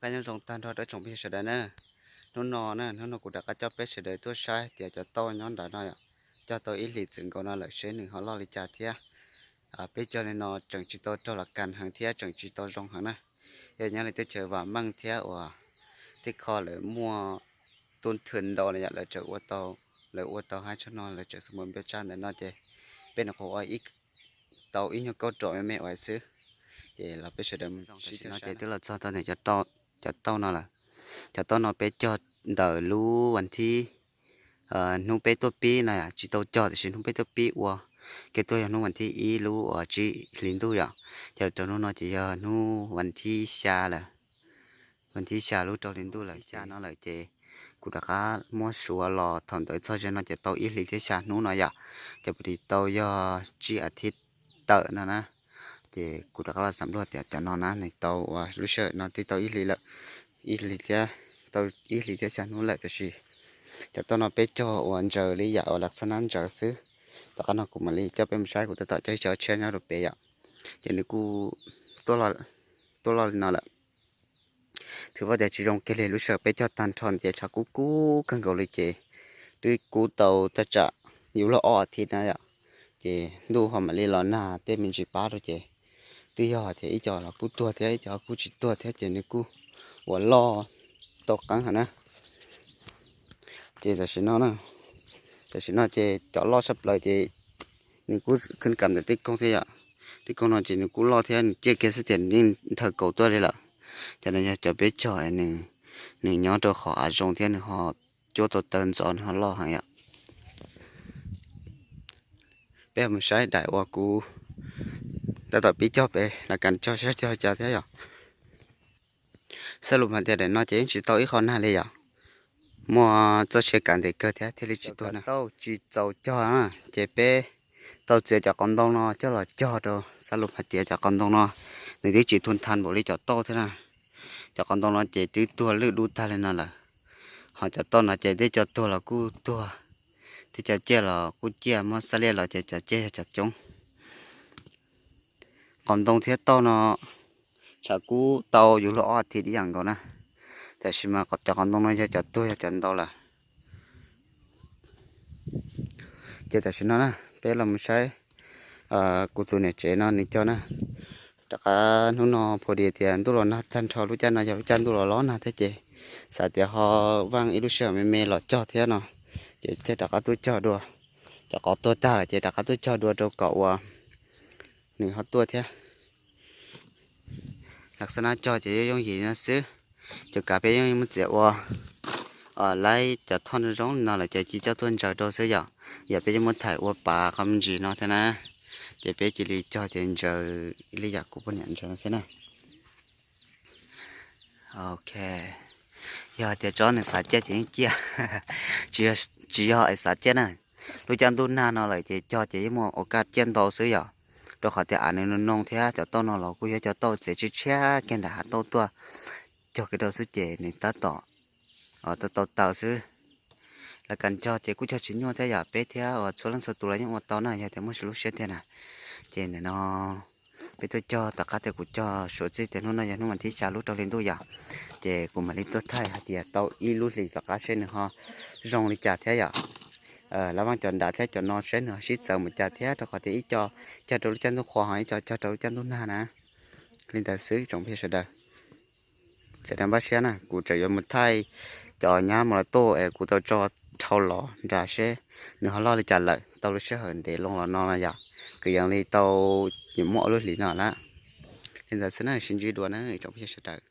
qab nyob zoo tag nrho rau tsoom phooj ywg sawv daws na. Hnub no na, hnub no kuv rov qab coj peb sawv daws tuaj saib tias cov tauj nyob nram no yom, cog tau ib hlis txwm nkaus no lawm seb nws ho loj li cas thiab. Peb cog li no tseem tsis tau raug los kas heev thiab tseem tsis tau zoo heev na. Yog nyob li teb chaws vam meej thiab uas tej qho lawv muaj tub thwm ntau na yom, lawv tseem ua tau, lawv ua tau hab tshab no lawv tseem xu mus npia tsab ntawm no ces peb nws qhuav ua ib, tau ib nyuag kauj ruam me me ua xwb. Ces los peb sawv daws mus sib no ces twb los txog tau nws cov tauj no lawm. Cov tauj no peb cog ntawm lub vas thib, hnub peb tuaj pib no tsis tau cog tiam sis hnub peb tuaj pib ua, kiag tuaj yog hnub vas thib ib lub uas tsib hlis ntuj yom, ces los rau hnub no ces yog hnub vas thib xya lawm. Vas thib xya lub rau hli ntuj lawm, xya no lawm ces kuv rov qab muab suav los thaum ntawd txog ze no ces tau ib hlis thiab xya hnub no yom, ces pus tis tau yog tsib as thiv tawm no na. Ces kuv rov qab los xam luag tias cov no na nws tau uas lub sij hawm no twb tau ib hlis lawm, ib hlis thiab, tau ib hlis thiab xya hnub lawm tab sis cov tauj no peb cog uas ntsaws li yam uas las xab nab ntsaws xwb. Tom qab no kuv mam li coj peb mus saib, kuv tab tom coj ib co tshiab nyob rau pem yom, ces nws kuj tuaj loj li no lawm. Thwm vaj tias tsis zoo kiag li, lub sij hawm peb cog tag nrho ces tshav kub kub kawg nkaus li ces twb kub tau taj tsam yus luag ob as thiv na yom, ces ntuj ho mam li los nag tej me ntsis pab rau ces twb yog tias ib co los kuj tuag thiab ib co kuj tsis tuag thiab ces nws kuj uas loj tau qeeb heev na. Ces tam sim no, tam sim no ces cov loj tshaj plaws ces nws kuj khwb kam ntawm tej koog thiab yom. Tej koog no ces nws kuj loj thiab nws ciaj kiag xwb tias nws yeej nthawv kaus tuaj li lawm. Cov no yog cov peb cog, nws nyob rau qhov av zoo thiab nws ho cuab tau taw ntxov nws ho loj heev yom. Peb mus saib daim uas kuv tab tom pib cog pem las kas cog saib cog li cas thiab yom. Xab lus hais tias daim no ces yeej tsis tau ib qho nag li yom, muaj txoj sia kav ntes kawg thiab thiaj li tsis tuag na. Tauj tsis txaus cog na, ces peb tau txiav cov qos ntoo no coj los cog rau. Xab lus hais tias cov qos ntoo no nws twb tsis tu thas npaum li cov tauj thiab na. Cov qos ntoo no ces twb tuag lwj dub tag li no lawm, ho cov tauj no ces tej co tuag los kuj tuag, tej co ciaj los kuj ciaj, muab xab liaj los ces cov ciaj yog cov coob. Qos ntoo thiab tauj no tshav kub tau yus luag ob as thiv ib yam nkaus na. Tab sis mas cov qos ntoo no yog cov tuag yog cov ntau lawm. Ces tam sim no na peb los mus saib kuv tus niam tsev no nws cog na. Rov qab hnub no pha dis tias ntuj los nag tag nrho, lub caij no yog lub caij ntuj los los nag thiab ces xav tias ho vaaj ib lub sij hawm me me los cog thiab no, ces thiaj rov qab tuaj cog dua. Cov qos tuag tag lawm ces rov qab tuaj cog dua rau kom uas nws ho tuaj thiab. Lam xab nab cog ces yooj yooj yim no xwb. Cov kav peb yeej muab txiav ua laib cov thoj zoo no lawm ces cia coj tuaj ntsaws rau xwb yom. Yog peb yeej muab thaim ua pas qhov me ntsis no thiab na, ces peb cia li cog ces ntsaws li yam kuv poj niam ntsaws no xwb na. Ok, yog tias tsob nws xav ciaj ces yeej ciaj, tsis yog es xav ciaj na. Lub caij ntuj nag no lawm ces cog ces yeej muaj ua kaj ciaj ntau xwb yom, rau qhov tias av nws noo thiab cov tauj no los kuj yog cov tauj txiav tshiab tshiab kiag ntawm hav tauj tuaj, cog kiag rau xwb ces nws tab tom tau tau taws xwb. Lawv kam cog ces kuj cog tsis nyuaj thiab yom, peb thiab uas txhua leej txhua tus los yeej ua tau na, yog tias muaj lub siab tiag na. Ces ntawm no peb tuaj cog tom qab tias kuv cog suav txij tias hnub no yog hnub vas thib xya lub rau hli ntuj yom, ces kuv mam li tuaj thaij hais tias tau ib lub hlis tom qab seb nws ho zoo li cas thiab yom. Lawv vaaj cov nrad thiab cov no seb nws ho sib txawv mus cas thiab, rau qhov tias ib co cog rau lub caij ntuj qhua ho ib co cog rau lub caij ntuj nag na. Li ntawd xwb tsoom phooj ywg sawv daws. Sawv daws npaj siab na, kuv tseem yuav mus thaij cov nyab mus los tuaj es kuv tau tso dhau los nrad seb nws ho loj li cas lawm. Tau lub sij hawm ntev loo los no no yom, kwv yees li tau nws muaj ob lub hlis no lawm. Li ntawd xwb na, sib ntsib dua na tsoom phooj ywg sawv daws.